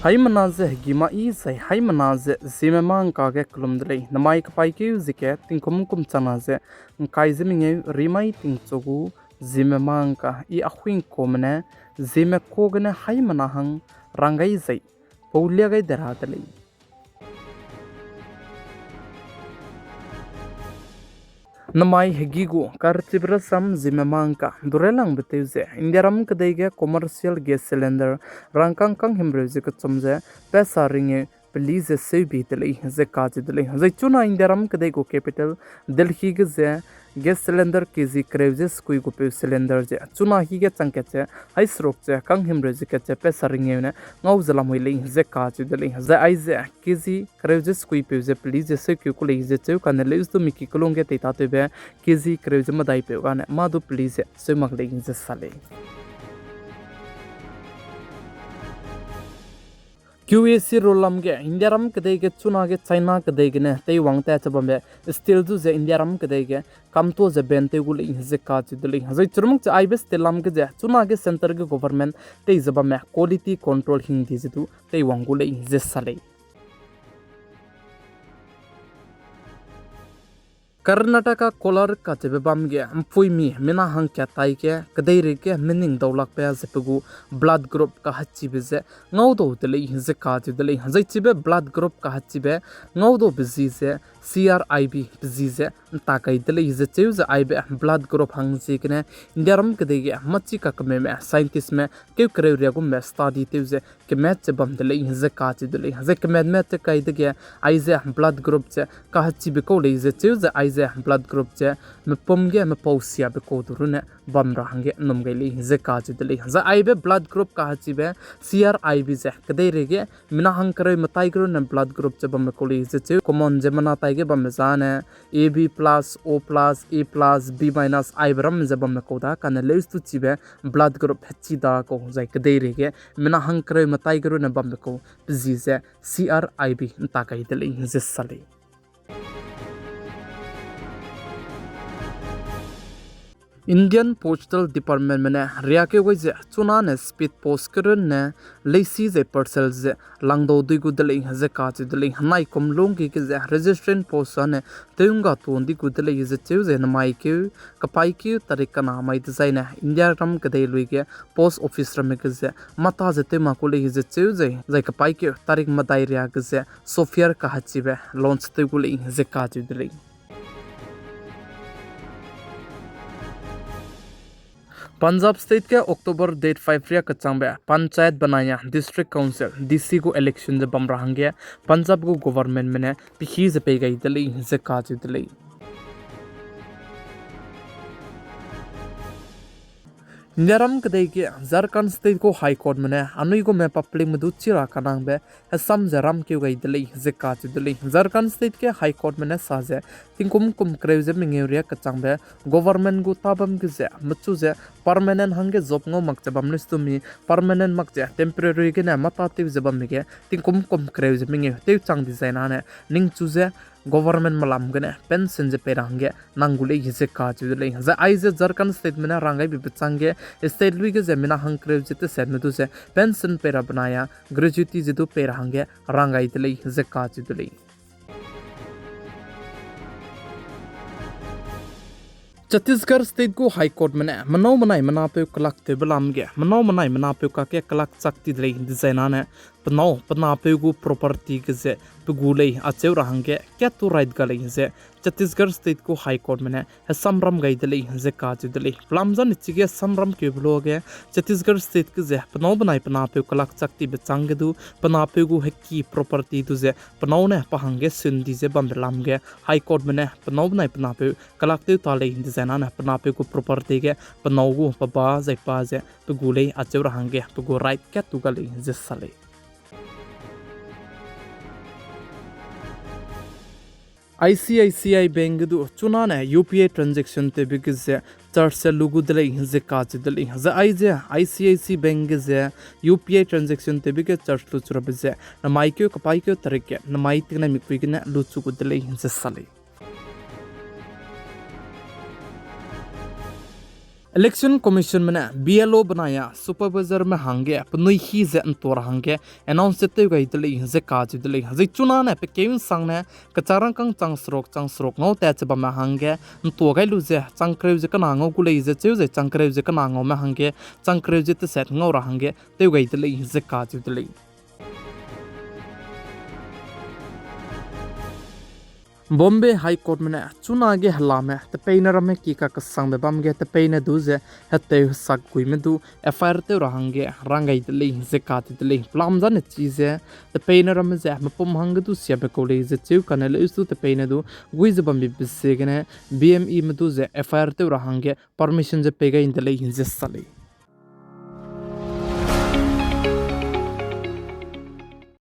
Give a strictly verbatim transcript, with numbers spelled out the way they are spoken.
Haimena ze hegima i zai haimena ze Zeme mangka ge kelum de lei. Namai kepaîkeu ziege tingkum kum changna ze ngkai ze mengeu rimai tingchu gu Zeme mangka i ahuingkume ne Zeme ka gene haimena hang rang gai zai pau lia gai de ra de lei. Namai hegî gu karchibe rasam Zeme mangka durelangbe tew ze Indiaram kedei ge commercial gas cylinder rangkâng kang himreu ze kechum ze paisa ringeu peli ze seubi de lei ze kacheu de lei. Zai chuna Indiaram kedei gu capital Delhi ge ze gas cylinder kg kereu ze sekui gu peu cylinder ze chuna hi ge chang kat ze haiseruk ze kang himreu ze kat ze paisa ringeu ne ngau ze lamui lei ze kacheu de lei. Zai aize kg kereu ze sekui peu ze peli ze seukeu ku lei ze cheu kane leuse du miki kelung ge teitatewbe kg kereu ze medai peu gane mâ du peli ze seu mak lei ze sa lei. Q A C rulam ge Indiaram kedei ge chuna ge China kedei gene teiwang tat che bambe steel du ze Indiaram kedei ge kamtuâ ze ban tew gu lei ze kacheu de lei. Zai chirumuk che aibe steel lam ge ze chuna ge centre ge government tei ze bamme quality control hingdi ze du teiwang gu lei ze sa lei. Karnataka Kolar kacheube bam ge mpuimi mina hangkat tai ge kedeirei ge meaning daulakbe ze pe gu blood group kahechibe ze ngaudau de lei ze kacheu de lei. Zai chibe blood group kahechibe ngaudaube zi ze C R I B pe zi ze nta kai de lei ze cheu ze aibe blood group hang ziegene Indiaram kedei ge machi kakemeume scientistme keu kereu ria gumbe study tew ze kemat ze bam de lei ze kacheu de lei. Zai kematme tew kai dege aize blood group ze kahechibe kau lei ze cheu ze aize blood group ze mepum ge mepau siabe kau du runne bam ra hangge nnum gai lei ze kacheu de lei. Zai aibe blood group kahechibe C R I B ze kedeirei ge mina hangkereu metai ge runne blood group ze bamme kau lei ze cheu common ze mina tai ge bamme zane A B plus, O plus, A plus, B minus aibe ramme ze bamme kau da kane leuse du chibe blood group hechi da kau zai kedeirei ge mina hangkereu metai ge runne bambe kau pe zi ze C R I B nta kai de lei ze sa lei. Indian Postal Departmentme ne riakeu gai ze chuna ne speed post kerunne leisi zai parcel ze langdau dui gu de lei ze kacheu de lei. Henai kum lungge ge ze registration post ane tew ngga tuâ ndi gu de lei ze cheu ze namai keu kepaîkeu tarik kena mai dezaine Indiaram kedei lui ge post office ramme ge ze mata ze tew mak gu lei ze cheu ze zai kepaîkeu tarik medai ria ge ze software kahechibe launch tew gu lei ze kacheu de lei. Punjab State ge October date five ria kechangbe panchayat benai a District Council, D C gu election ze bam ra hangge Punjab gu governmentme ne pehî ze pei gai de lei ze kacheu de lei. Indiaram kedei ge Jharkhand State gu High Courtme ne anui gume publicme du chi ra kanangbe hesam ze ramkeu gai de lei ze kacheu de lei. Jharkhand State ge High Courtme ne sa ze tingkum kum kereu ze mengeu ria kechangbe government gu tabam ge ze mechu ze permanent hangge job ngau mak ze bam leuse du mi permanent mak ze temporary gene mata tew ze bamme ge tingkum kum kereu ze mengeu tew chang dizai nane ningchu ze governmentme lam gene pension ze pei ra hangge nang gu lei ze kacheu de lei. Zai aize Jharkhand Stateme ne rang gaibe bechâng ge state lui ge ze mina hangkereu ze tesetme du ze pension pei ra benai a gratuity ze du pei ra hangge rang gai de lei ze kacheu de lei. Chhattisgarh State gu High Courtme ne menâu menai menapeu kelaktewbe lam ge menâu menai menapeu kakge kelak chak ti de lei dezai nane penâu penapeu gu property ge ze pe gu lei acheu ra hangge kat tu right ga lei ze Chhattisgarh State gu High Courtme ne hesam ram gai de lei ze kacheu de lei. Pelam zane chige samramkeube luage Chhattisgarh State ge ze penâu benai penapeu kelak chak tibe châng ge du penapeu gu heki property du ze penâu ne pa hangge sun di ze bambe lam ge High Courtme ne penâu benai penapeu kelak tew ta lei dezai nane penapeu gu property ge penâu gu pe ba zai pa ze pe gu lei acheu ra hangge pe gu right kat tu ga lei ze sa lei. I C I C I Bank ge du chunane U P I transaction tewbe ge ze charge ze lu gu de lei ze kacheu de lei. Zai aize I C I C Bank ge ze U P I transaction tewbe ge charge lu chu rabe ze namai keu kepaî keu tarik ge namai tingnai mikpui gene lu chu gu de lei ze sa lei. Election Commissionme ne B L O benai a supervisorme hangge penui hi ze ntua ra hangge announce ze tew gai de lei ze kacheu de lei. Zai chunane pe keu nsangne kechak rangkâng chang seruk chang seruk ngau tat che bamme hangge ntua gai lu ze chang kereu ze kena ngau gu lei ze cheu zai chang kereu ze kena ngaume hangge chang kereu ze teset ngau ra hangge tew gai de lei ze kacheu de lei. Bombay High Courtme ne chunage helame tepeine ramme ki kakesangbe bam ge tepeine du ze hetew hesakguime du F I R tew ra hangge rang gai de lei ze kacheu de lei. Pelam zane chi ze tepeine ramme ze mepum hangge du siabe kau lei ze cheu kane leu su tepeine du gui ze bambe ziegene B M Eme du ze F I R tew ra hangge permission ze pei gai de lei ze sa lei.